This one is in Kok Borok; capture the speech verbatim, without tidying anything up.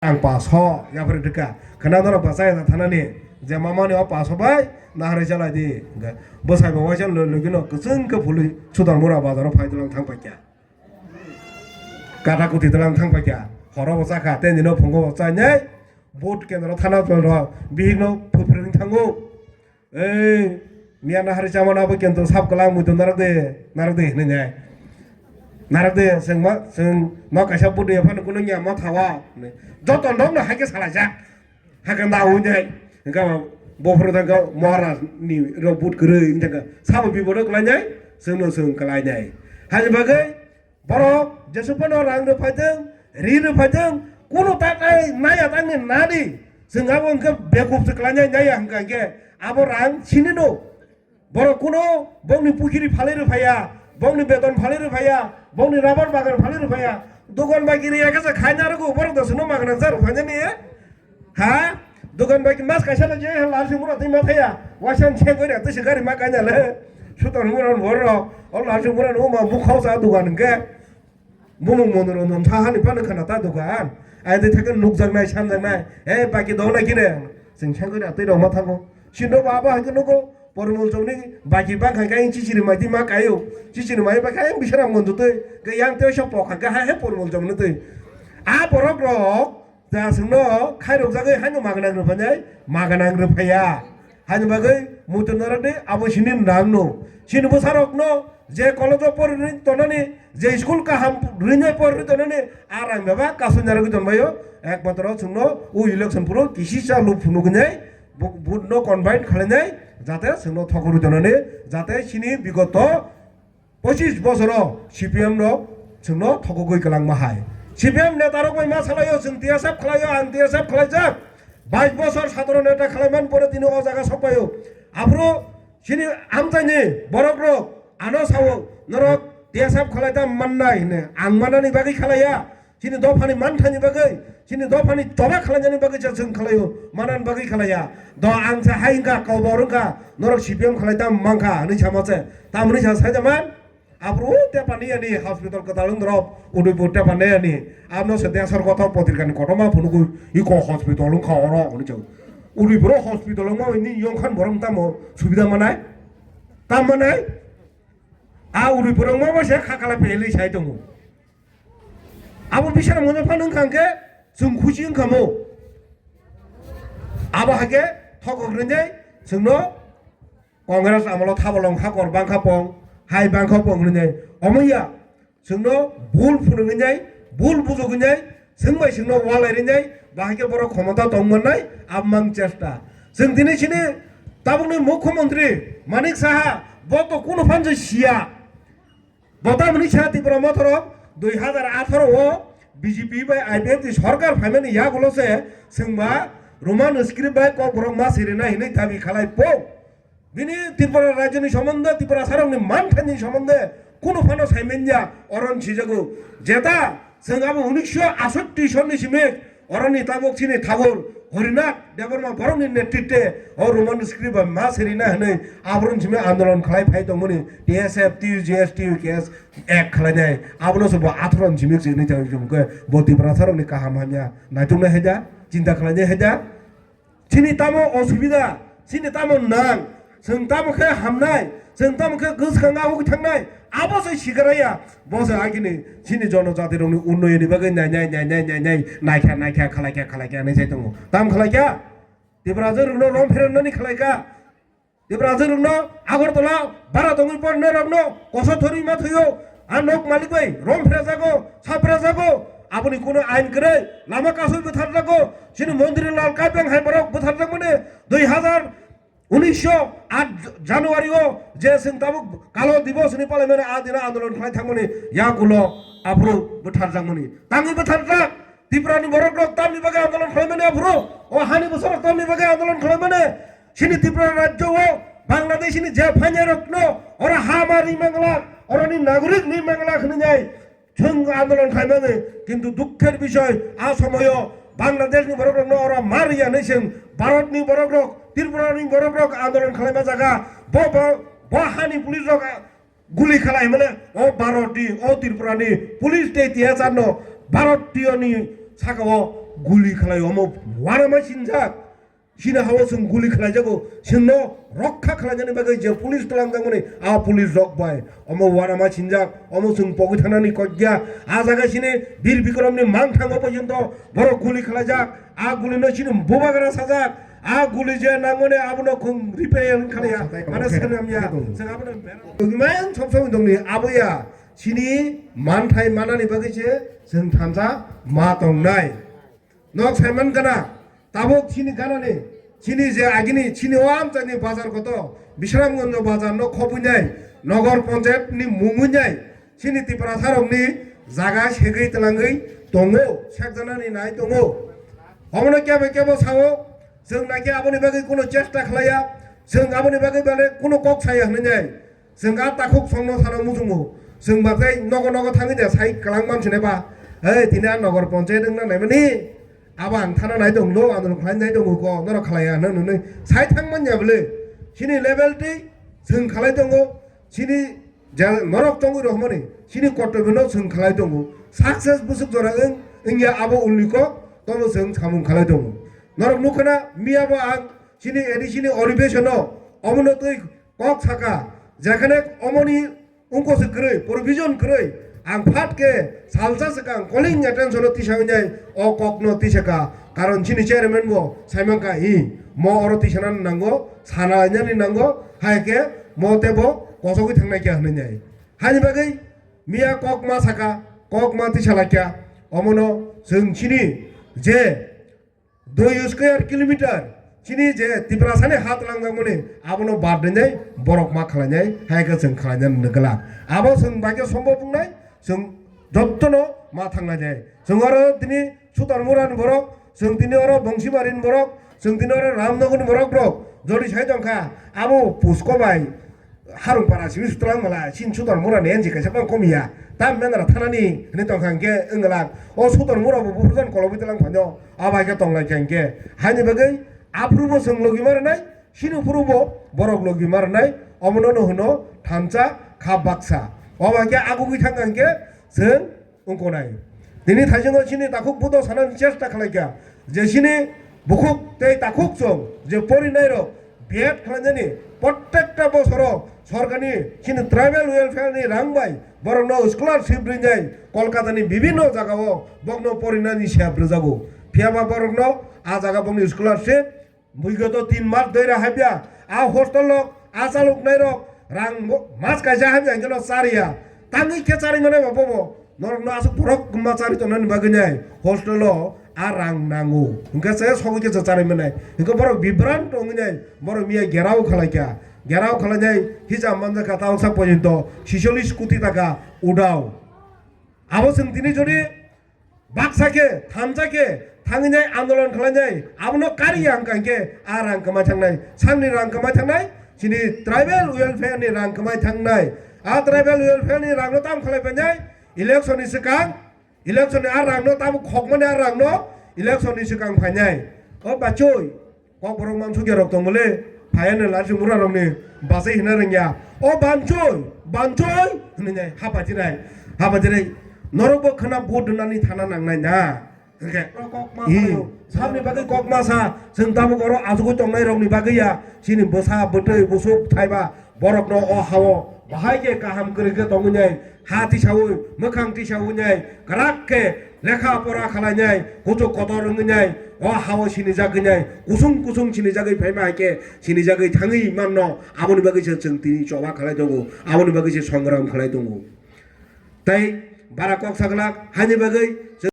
Ang paso yapri dika. Khana doro bachai na thanani. Je mamani o paso bai na hari chalai di. Hwnkhe bwsai bo waisa lo logino kwchwng khe phului Sudan Mura bazaro phai tlang thang paikya. Kata kuti tlang thang paikya. Horo bo chakha, tei nino phungo bo chainai. Vote kendro thana tolro bihikno phuphrwng thango. Ei, miya nahari chamano abo kintu sab kwlai muitu narak de, narak de hinwi nai. Narak de, chwng ma, chwng ma kaisa budi phano kuno nya ma thawa. Joto nokno hai khe salaijak. Hai khe na ui nai. Hwnkhe bo phuru thang khe Maharaj ni ro but kwrwi wng thang khe sabo bibodo kwlai nai, chwngno chwng kwlai nai. Hani bagwi Borok jesu phano rang rw phaitwng, ri rw phaitwng, kunu ta nai naya tangni nadi. Chwng abo hwnkhe bekup se kwlainai naya hwnkha hwnkhe abo rang sinino. Borok kunu bongni pukhiri phalwi rw phaiya, bongni beton phalwi rw phaiya, bongni rabar bagan phalwi rw phaiya. Dogan bai kiri ya khe khaina rwgo borok da suno magana jar rw phainani. Ha? Dogan bai mas kaisa na je lal sing mura twi ma thaya. Waisa seng koi ra twi se gari ma kanya le. Sutan mura bor ro. O lal sing mura no ma bu khau sa dogan ke. Bumung monor non tha hani pan khana ta dogan. Ai de thake nuk jang nai san jang nai. E baki do na kine. Sing seng koi ra twi ro ma thango. Sindo ba ba hai nugo. Pormol jong ni baki ba khai kai chichiri mai di ma kayo. Chichiri mai ba khai bisara mon tu twi. Ke yang te so po kha ga hai pormol jong ni twi. A borok rok. Da chwngno khairokjagwi haino maganang rwphainai, maganang rwphaiya. Haini bagwi muitu narwkdi abo sini nangno. Chini bwsarokno je college-o porinwi tonani, je school kaham rinai porinwi tonani, a rang bebak kasui narwgwi tonbaio. Ekmatro chwngno o election phuru kisisa lub phunuknai, bu-, vote-no combine khlainai, jate chwngno thokorwi tonani, jate chini bigoto Pochis bosoro C P M rok chwngno thokogwi kwlangma hai. C P M neta rok bai ma salaio, chwng T S F khwlaio, ang T S F khwlaijak. Bais bosor satro neta khwlaiman pore tini o jaga sokpaio. Aphuru chini amchaini borok rok ano sao, norok T S F khwlai ta mannai hwnwi ang manani bagwi khwlaiya. Chini dophani manthani bagwi, chini dophani choba khwlainani bagwi se chwng khwlaio, manani bagwi khwlaiya. Do ang se hai wngkha, kobor wngkha, norok C P M khwlai ta mankha hwnwi sama se. Tamoni sa sai da man? Aphuru o Tepani ani hospital kwtal wng drop, Udaipur Tepani ani. Abno se Desor Kothok potrikani kotorma phunugwi iko hospital wngkha oro hwnwi chao. Udaipuro hospital wngma ni yongkhan borok tamo subida manai? Tam manai? A Udaipur wngma bo se khakala pehli sai tongo. Abo bisara mona phano wngkha hwnkhe chwng khusi wngkha mo. Abo hai khe thokok rwnai chwngno Congress amolo thabolong hakor bangkha pong, hai bangkha pong hwnwi nai. Omo ya, chwngno bul phunugwi nai, bul bujugwi nai, chwng bai chwngno walai rwnai, bahai khe borok khomota tong mannai, abmang chesta. Chwng tini chini tabukni Mukhyamantri Manik Saha, bo to kunu phanjwi siya. Bo tamoni sa Tipra Motha rok dui hazar atharo o B J P bai I P F T sorkar phaimani yagulo se chwngba Roman script bai kokborok ma sirinai hinwi dabi khalai po. Bini Tripura rajyoni somonde, Tiprasarokni manthani somonde kunu phano saimanya oron sijago. Jeta chwng abo unisho asotti sonni simi oroni tabuk chini thabur Harinath Debbarma borokni netritwe o Roman script bai ma serina hinwi aboroni simi andolon khlai phai tongmani T S F, T U J S, T U K S ek khlainai. Abono se bo atharo ni simi chini tong khe bo Tiprasarokni kaham hamya naituknai haida, chinta khlainai haida. Chini tamo osubida, chini tamo nang, chwng tamo khe hamnai, chwng tamo khe bwskango hugwi thangnai, abo se sigaraya, bo se agini chini jonojati rokni unnayonni bagwi nainai, nainai, nainai, naikha, naikha, khalaikha, khalaikha hinwi sai tongo. Tam khalaikha? Tiprajwk rokno rom pherennani khalaikha. Tiprajwk rokno Agartala bara tongwi pornai rokno koso thorwi ma thwio. A nok malik bai rom phrejago, sa phrejago. Aboni kuno ain kwrwi, lama kasui bwtharjago. Chini Mondri Lal Kaibang hai borok bwtharjakmani dui hazar unisho aat January o je chwng tabuk kalo dibos hinwi palaimani a dino andolon khlai thangmani yagulo aphuru bwtharjakmani. Tangwi bwtharjak Tiprani borok rok tamni bagwi andolon khlaimani aphuru, o hani bwsarok tamni bagwi andolon khlaimani. Chini Tripura rajyo o Bangladesh ni je phainai rokno oro ha ma ri mangla, oroni nagorik ni mangla hwnwi nai chwng andolon khlaimani, kintu dukher bisoy a somoyo Bangladesh ni borok rokno oro ma riya hinwi chwng Bharat ni borok rok, Tripura ni borok rok andolon khlaima jaga bo, bo, bo hani police rok guli khalai mane o Bharat ni, o Tripura ni police tei T S R no Bharat ni saka o Guli khlai omo uanama sinjak. Chini hao chwng guli khlaijago, chwngno rokha khlainani bagwi je police twlangjakmani, a police rok bai omo uanama sinjak, omo chwng pogwi thangnani kokya. A jaga chini Bir Bikramni mangthango porjonto borok guli khlaijak, a gulino chini bubagra sajak, a guli je nangmani abono khung repair khlaiya, ano sanamya, chwng abono. Tongmani sob somoi tongni aboya chini manthai manani bagwi se chwng thansa ma tongnai. Nok saiman gana, tabuk chini ganani, chini je agini, chini o amchaini bazar koto, Bisramganj bazar no khobwi nai, Nogor Panchayat ni mungwi nai, chini Tiprasa rokni jaga segwi twlangwi tongo, sekjanani nai tongo. Omono kebo kebo sao, chwng naikhe aboni bagwi kuno chesta khlaiya, chwng aboni bagwi bale kuno kok saya hwnwi nai. Chwng a takhuk songno sana muchungo. Chwng ba tei nogo nogo thangwi de sai kwlang mansinai ba. Hei, tini a Nogor Panchayat wngna naimani. Abo ang thana nai tong do, andolon khlai nai tongo ko, norok khlai ya, nang nwnwi. Sai thang man ya bwle. Chini level tei chwng khlai tongo. Chini je norok chongwi rohmani. Chini kortobyo no chwng khlai tongo. Success bwswk jora wng, wngya abo ulni kok, tobo chwng samung khlai tongo. Norok nukha na, miya bo ang chini A D C ni oribesono, omono twi kok saka, jekhane omoni ungko se kwrwi, provision kwrwi, ang phat khe salsa swkang calling attention no tisa wngnai, o kok no tisa ka, karon chini chairman bo saiman ka hi, mo oro tisa nani nango, sana nani nango, hai khe mo tebo kosogwi thangnai khe hwnwi nai. Hani bagwi miya kok ma saka, kok ma tisa lakya, omono chwng chini je Dui square kilometer chini je Tiprasani ha twlangjakmani abono bad rinai borok ma khlainai, hai khe chwng khlainani nukla. Abo chwng bai khe sombo wngnai, chwng jottono ma thanglainai. Chwng oro tini Sutor Murani borok, chwng tini oro Bongsibarini borok, chwng tini oro Ramnogorni borok rok jodi sai tongkha. Abo pusko bai Harung para simi sutlang mala, sin sutor mura ne enji kaisa bang komiya. Tam men ra thanani hini tong kha hingke wngla. O sutor mura bo buphrujan kolobwi tlang phanyo. Abai khe tong lai kha hingke. Haini bagwi aphuru bo chwng logi mara nai, sini phuru bo borok logi mara nai. Omono no hwno thansa kha baksa. Obai khe agugwi thang kha hingke chwng wngkho nai. Tini thaisingo chini takhuk budo sanani chesta khlaikha je chini bukhuk tei takhuk chwng je porinai rok B Ed khlainani prottekta bosoro sorkarni chini tribal welfare ni rang bai borokno scholarship rinai Kolkata ni bibinno jagao bokno porinani sep rwjago. Phiyaba borokno a jaga bokni scholarship Buigo to tin mas doi ra habya. A hostel rok, a chalok nai rok, rang bo-, mas kaisa habya hingke no chariya. Tangwi khe chari mane ba bobo. Norok no asuk borok ma chari tongnani bagwi nai. Hostel o a rang nango. Hingke se sogwi khe se chari mane. Hingke borok bibran tongwi nai. Borok miya gerao khalai kha. Gerao khalai nai. Hija manjak kha ta sak porjonto. Chisollis koti taka udao. Abo chwng tini jodi Baksa khe, thamsa khe, thangwi nai andolon khlai nai, abono kari ya hwnkha hwnkhe, a rang kwmai thangnai, sakni rang kwmai thangnai, chini tribal welfare ni rang kwmai thangnai, a tribal welfare ni rang no tam khlai painai, election ni swkang, election ni a rang no tam khokmani a rang no, election ni swkang phainai, o bachoi. Kokborok mansukya rok tongmole, phaiya no lachi mura rokni bachai hina rwngya. O bansoi, bansoi hwnwi nai, hapati nai, hapati nai. Norok bo khna vote rwnani thana nangnai na. Hwnkhe, Kokma i, sao. Samni bagwi kokma sa, chwng tabuk oro achugwi tongnai rokni bagwi ya, chini bwsa, bwtwi, busuk, thaiba, Borokno o hao bahai khe kaham kwrwi khe tongwi nai, ha tisaui, mwkhang tisaui nai, kwrak khe lekha pora khalai nai, kuchuk kotor wngwi nai, o hao sinijagwi nai, kusung kusung sinijagwi phaima hai khe sinijagwi thangwi manno, aboni bagwi se chwng tini choba khalai tongo, aboni bagwi se songram khalai tongo. Tei bara kok saglak haini bagwi.